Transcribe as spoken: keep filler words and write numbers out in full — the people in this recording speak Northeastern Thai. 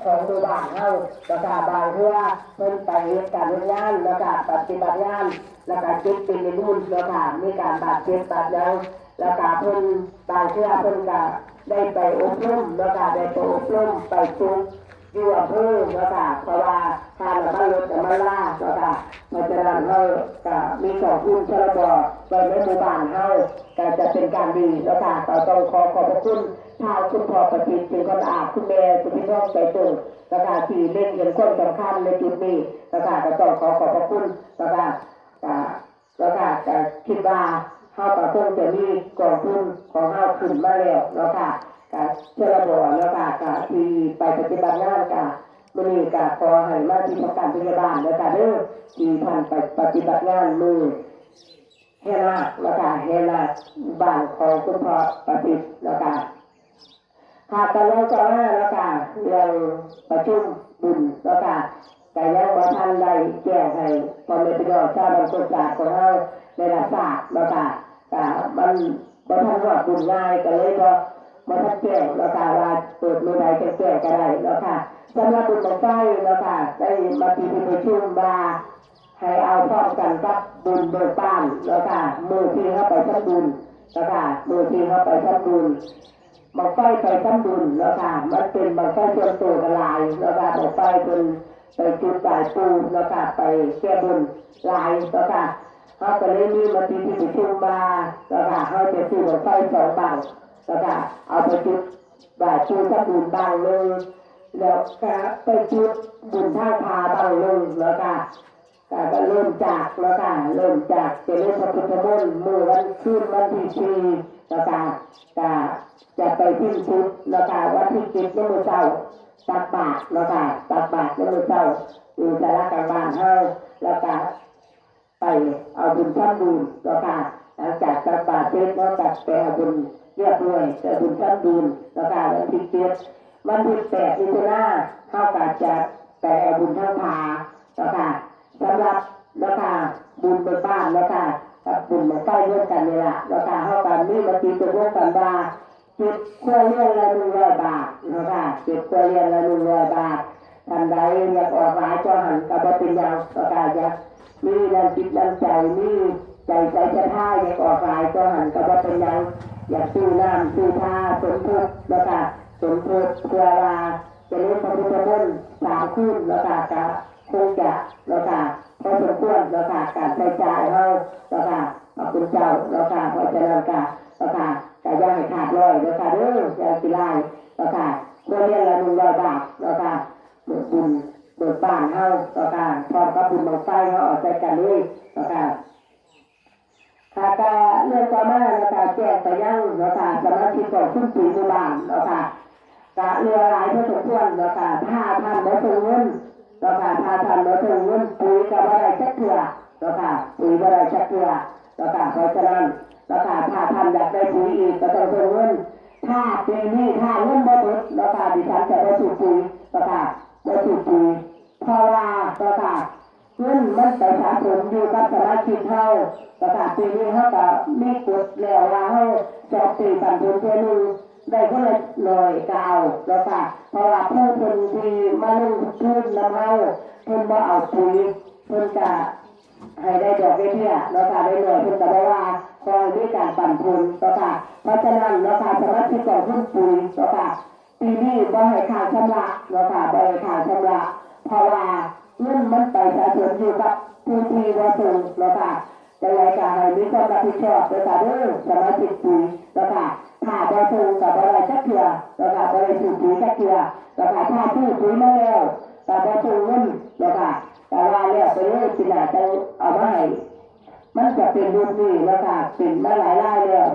ของหมู่บ้านเฮา แล้วก็บางเทื่อเพิ่นไปเฮ็ดการเฮ็ดงาน แล้วก็ปฏิบัติงาน แล้วก็เจ็บเป็นวัยรุ่น แล้วก็มีการบาดเจ็บบาดหยัง แล้วก็เพิ่น บางเทื่อเพิ่นก็ได้ไปอบรม แล้วก็ได้ไปอบรมไปฝึกอยู่อำเภอ แล้วก็เพราะว่าค่าน้ำมันรถน้ำมันลา แล้วก็เพราะฉะนั้นเฮาก็มีกองทุน ชลบ ไว้ในหมู่บ้านเฮา ก็จะเป็นการดี แล้วก็ก็ต้องขอขอบพระคุณทางคุณพ่อประสิทธิ์ ถึงคนอาบ คุณแม่สุพินทองใจตรง แล้วก็ที่เล็งเห็นความสำคัญในจุดนี้ แล้วก็ก็ต้องขอขอบพระคุณ แล้วก็ก็แล้วก็ก็คิดว่าเฮาก็คงจะมีกองทุนของเฮาขึ้นมาแล้ว แล้วก็ก็ชลบ แล้วก็ก็ที่ไปปฏิบัติงาน ก็มื้อนี้ก็ขอให้มาที่ทำการพยาบาล แล้วก็เด้อ ที่ท่านไปปฏิบัติงานมื้อแห่นาค แล้วก็แห่นาคบ้านของคุณพ่อประสิทธิ์ แล้วก็ ค่ะ ก็เลยก็มาแล้วค่ะ เรื่องประชุมบุญแล้วค่ะ ก็ยังบ่ทันได้แจ้งให้พ่อแม่พี่น้องชาวบ้านโคกสะอาดของเฮาได้รับทราบแล้วค่ะ ก็มันบ่ทันฮอดบุญงาน ก็เลยบ่ บ่ทันแจ้งแล้วค่ะ ว่าเปิดมื้อใดจะแจ้งก็ได้แล้วค่ะ สำหรับบุญบั้งไฟแล้วค่ะ ได้มาที่ที่ประชุมว่า ให้เอาพร้อมกันกับบุญเบิกบานแล้วค่ะ มื้อที่เฮาไปทำบุญแล้วค่ะ มื้อที่เฮาไปทำบุญ บั้งไฟไปทำบุญเนาะค่ะ มันเป็นบั้งไฟส่วนตัวกันหลายเนาะค่ะ บั้งไฟเพิ่นไปจุดไหว้ปู่เนาะค่ะ ไปแก้บนหลายเนาะค่ะ เฮาก็เลยมีมติที่ประชุมว่าเนาะค่ะ เฮาจะซื้อบั้งไฟสองบั้งเนาะค่ะ เอาไปจุดไหว้ปู่ทำบุญบั้งหนึ่ง แล้วก็ไปจุดบุญทางพาบั้งหนึ่งเนาะค่ะ ก็ก็เริ่มจากเนาะค่ะ เริ่มจากเจริญพระพุทธมนต์มื้อวันคืนวันที่สี่เนาะค่ะ ก็จะไปสิ้นสุดเนาะค่ะ วันที่เจ็ดในมื้อเช้า ตักบาตรเนาะค่ะ ตักบาตรในมื้อเช้า อยู่ศาลากลางบ้านเฮา แล้วก็ไปเอาบุญทำบุญเนาะค่ะ หลังจากตักบาตรเสร็จเฮาก็ไปเอาบุญเรียบร้อย ไปเอาบุญทำบุญเนาะค่ะ วันที่เจ็ด วันที่แปดมิถุนาเฮาก็จะไปเอาบุญทางพาเนาะค่ะ สำหรับเนาะค่ะ บุญเบิกบานเนาะค่ะ กับบุญบั้งไฟร่วมกันนี่ล่ะเนาะค่ะ เฮาก็มีมติตกลงกันว่า เก็บครัวเรือนละหนึ่งร้อยบาทเนาะค่ะ เก็บครัวเรือนละหนึ่งร้อยบาท ท่านใดอยากออกหลายก็หันก็บ่เป็นหยังเนาะค่ะ อยากมีน้ำจิตน้ำใจ มีใจใสศรัทธา อยากออกหลายก็หันก็บ่เป็นหยัง อยากซื้อน้ำซื้อท่าสมทบเนาะค่ะ สมทบเพื่อว่า เจริญพระพุทธมนต์สามคืนเนาะค่ะ ก็คงจะเนาะค่ะ พอสมควรเนาะค่ะ การใช้จ่ายเฮาเนาะค่ะ พระคุณเจ้าเนาะค่ะ เพราะฉะนั้นก็เนาะค่ะ ก็อย่าให้ขาดลอยเนาะค่ะเด้อ อย่าขี้ร้ายเนาะค่ะ ครัวเรือนละหนึ่งร้อยบาทเนาะค่ะ บุญเบิกบานเฮาเนาะค่ะ พร้อมกับบุญบั้งไฟเฮาเอาใส่กันเลยเนาะค่ะ ค่ะ ก็เรื่องต่อมาเนาะค่ะ แจ้งไปยังเนาะค่ะ สมาชิกกองทุนปุ๋ยหมู่บ้านเนาะค่ะ ก็เหลือหลายพอสมควรเนาะค่ะ ถ้าท่านบ่ส่งเงินเนาะค่ะ ถ้าท่านบ่ส่งเงิน ปุ๋ยก็บ่ได้จักเทื่อเนาะค่ะ ปุ๋ยบ่ได้จักเทื่อเนาะค่ะ เพราะฉะนั้นเนาะค่ะ ถ้าท่านอยากได้ปุ๋ยอีกก็ต้องส่งเงิน ถ้าปีนี้ถ้าเงินบ่หมดเนาะค่ะ ดิฉันจะบ่ซื้อปุ๋ยเนาะค่ะ บ่ซื้อปุ๋ย เพราะว่าเนาะค่ะ เงินมันไปสะสมอยู่กับสมาชิกเฮา แล้วก็ปีนี้เฮาก็มีกฎแล้วว่าเฮาสองปีปันผลเทื่อหนึ่ง ได้คนละหน่อยก็เอาแล้วค่ะ เพราะว่าผู้เพิ่นที่มาลงทุนนำเฮา เพิ่นบ่เอาปุ๋ย เพิ่นก็ให้ได้ดอกได้เบี้ยเนาะค่ะ ได้หน่อยเพิ่นก็บ่ว่า ขอให้มีการปันผลเนาะค่ะ เพราะฉะนั้นเนาะค่ะ สมาชิกกองทุนปุ๋ยเนาะค่ะ ปีนี้บ่ให้ค้างชำระเนาะค่ะ บ่ให้ค้างชำระ เพราะว่าเงินมันไปสะสมอยู่กับผู้ที่บ่ส่งเนาะค่ะ จังใดก็ให้มีความรับผิดชอบเด้อค่ะเด้อ สมาชิกปุ๋ยเนาะค่ะ ถ้าบ่ส่งก็บ่ได้จักเทื่อเนาะค่ะ บ่ได้ซื้อปุ๋ยจักเทื่อเนาะค่ะ ถ้าซื้อปุ๋ยมาแล้วก็บ่ส่งเงินเนาะค่ะ ก็ว่าแล้วไปเลย ปีหน้าจั่งเอามาให้ มันจะเป็นแบบนี้เนาะค่ะ เป็นมาหลายรายแล้ว